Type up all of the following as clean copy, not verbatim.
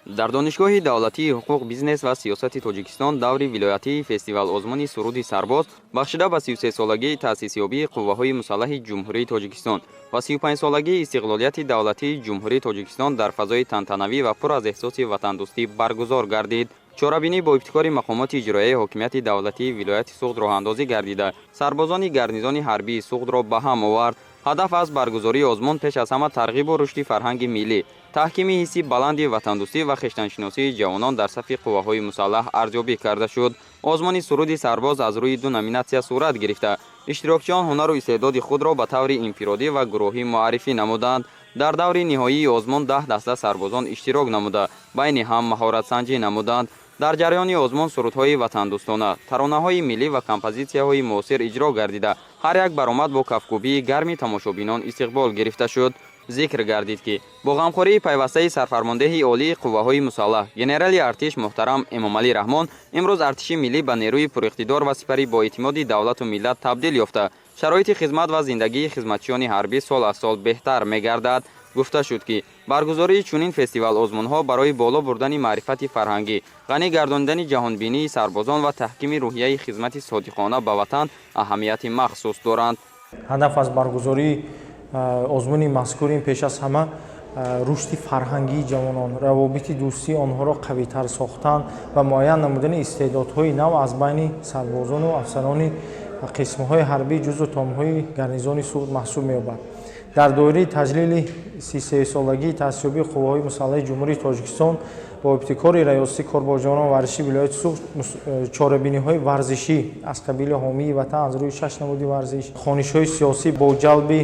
Дар Донишгоҳи давлатии ҳуқуқ, бизнес ва сиёсати Тоҷикистон даври вилоятии фестивал-озмуни «Суруди сарбоз», бахшида ба 33-солагии таъсисёбии Қувваҳои мусаллаҳи Ҷумҳурии Тоҷикистон ва 35-солагии истиқлолияти давлатии Ҷумҳурии Тоҷикистон, дар фазои тантанавӣ ва пур аз эҳсоси ватандӯстӣ баргузор гардид. Чорабинӣ бо ибтикори мақомоти иҷроияи ҳокимияти давлатии вилояти Суғд роҳандозӣ гардида, сарбозони гарнизони ҳарбии Суғдро ба ҳам овард. Ҳадаф аз баргузории озмун пеш аз ҳама тарғибу рушди фарҳанги миллӣ, таҳкими ҳисси баланди ватандӯстӣ ва хештаншиносии ҷавонон дар сафи қувваҳои мусаллаҳ арзёбӣ карда шуд. Озмуни «Суруди сарбоз» аз рӯи ду номинатсия сурат гирифта, иштирокчиён ҳунару истеъдоди худро ба таври инфиродӣ ва гурӯҳӣ муаррифӣ намуданд. Дар даври ниҳоии озмун 10 даста сарбозон иштирок намуда, байни ҳам маҳоратсанҷӣ намуданд. Дар ҷараёни озмун сурудҳои ватандӯстона, таронаҳои миллӣ ва композитсияҳои муосир иҷро гардида, ҳар як баромад бо кафкӯбии гарми тамошобинон истиқбол гирифта шуд. Зикр гардид, ки бо ғамхории пайвастаи сарфармондеҳи олии қувваҳои мусаллаҳ, генерали артиш муҳтарам Эмомалӣ Раҳмон, имрӯз артиши миллӣ ба нерӯи пуриқтидор ва сипари боэътимоди давлату миллат табдил ёфта, шароити хизмат ва зиндагии хизматчиёни ҳарбӣ сол аз сол беҳтар мегардад. Гуфта шуд, ки баргузории чунин фестивал-озмунҳо барои боло бурдани маърифати фарҳангӣ, ғанӣ гардонидани ҷаҳонбинии сарбозон ва таҳкими рӯҳияи хизмати содиқона ба ватан аҳамияти махсус доранд. Ҳадаф аз баргузории озмуни мазкур ин пеш аз ҳама рушди фарҳангии ҷавонон, равобити дӯстии онҳоро қавитар сохтан ва муайян намудани истеъдодҳои нав аз байни сарбозону афсарони қисмҳои ҳарбии ҷузъу томҳои гарнизони Суғд маҳсуб меёбад. Дар доираи таҷлили 33-солагии таъсисёбии Қувваҳои мусаллаҳи Ҷумҳурии Тоҷикистон бо ибтикори Раёсати кор бо ҷавонон ва варзиши вилояти Суғд чорабиниҳои варзишӣ аз қабили «Ҳомии ватан» аз рӯи шаш намуди варзиш, хонишҳои сиёсӣ бо ҷалби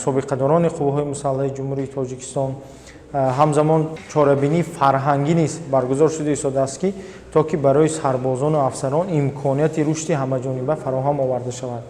собиқадорони Қувваҳои мусаллаҳи Ҷумҳурии Тоҷикистон, ҳамзамон чорабинии фарҳангӣ низ баргузор шуда истодааст, ки то ки барои сарбозону афсарон имконияти рушди ҳамаҷониба фароҳам оварда шавад.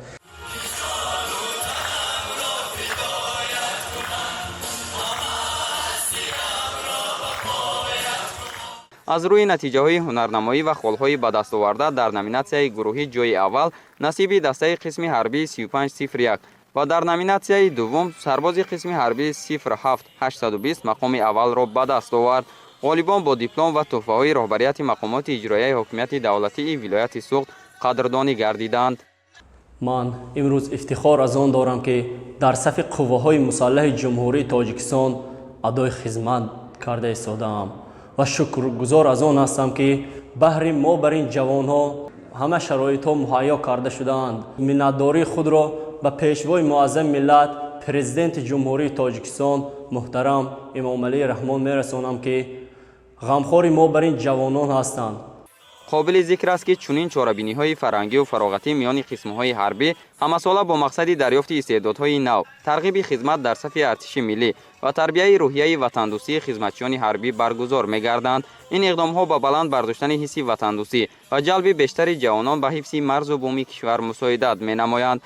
Аз рӯи натиҷаҳои ҳунарнамоӣ ва холҳои ба дастоварда дар номинатсияи гурӯҳӣ ҷойи аввал насиби дастаи қисми ҳарбии 3501 ва дар номинатсияи дуввум сарбози қисми ҳарбии 07820 мақоми аввалро ба даст овард. Ғолибон бо диплом ва тӯҳфаҳои роҳбарияти мақомоти иҷроияи ҳокимияти давлатии вилояти Суғд қадрдонӣ гардиданд. Ман имрӯз ифтихор аз он дорам, ки дар сафи Қувваҳои мусаллаҳи Ҷумҳурии Тоҷикистон адои хизмат карда истодаам ва шукргузор аз он ҳастам, ки баҳри мо бар ин ҷавонҳо ҳама шароитҳо муҳайё карда шудаанд. Миннатдории худро ба Пешвои муаззами миллат, Президенти Ҷумҳурии Тоҷикистон муҳтарам Эмомалӣ Раҳмон мерасонам, ки ғамхори мо бар ин ҷавонон ҳастанд. Қобили зикр аст, ки чунин чорабиниҳои фарҳангию фароғатӣ миёни қисмҳои ҳарбӣ ҳамасола бо мақсади дарёфти истеъдодҳои нав, тарғиби хизмат дар сафи артиши миллӣ ва тарбияи рӯҳияи ватандӯстии хизматчиёни ҳарбӣ баргузор мегарданд. Ин иқдомҳо ба баланд бардоштани ҳисси ватандӯстӣ ва ҷалби бештари ҷавонон ба ҳифзи марзу буми кишвар мусоидат менамоянд.